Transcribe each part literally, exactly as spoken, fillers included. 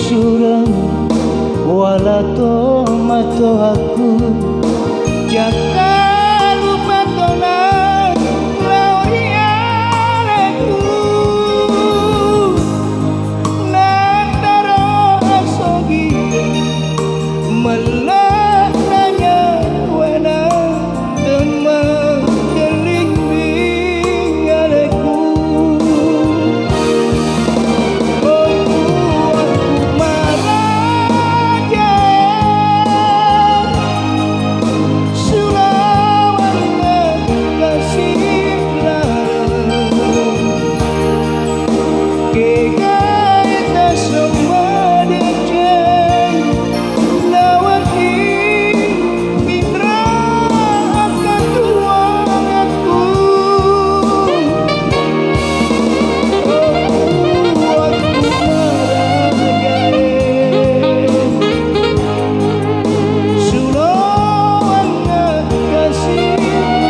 Sureng wala to matoakku, jakkalu patonang lao ri alekku. Nattaro asogi mella nyawana. Temma kellimbing alekku, oh, aku maraja, sulawanna kasih laleng. Kegae tasemma deceng, nawati pinra akkatuangakku. Oh, aku maragae, sulawanna kasih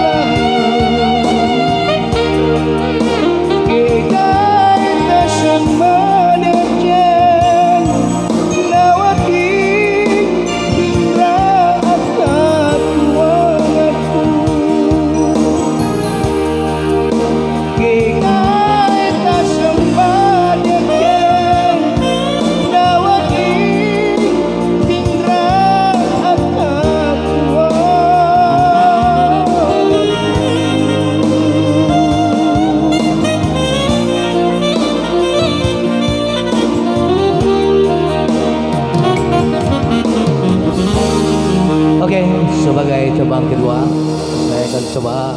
laleng. Kegae tasemma deceng, nawati pinra akkatuangakku. Kegae tasemma deceng, nawati pinra akkatuangakku. Oke, sebagai tembang kedua, saya akan coba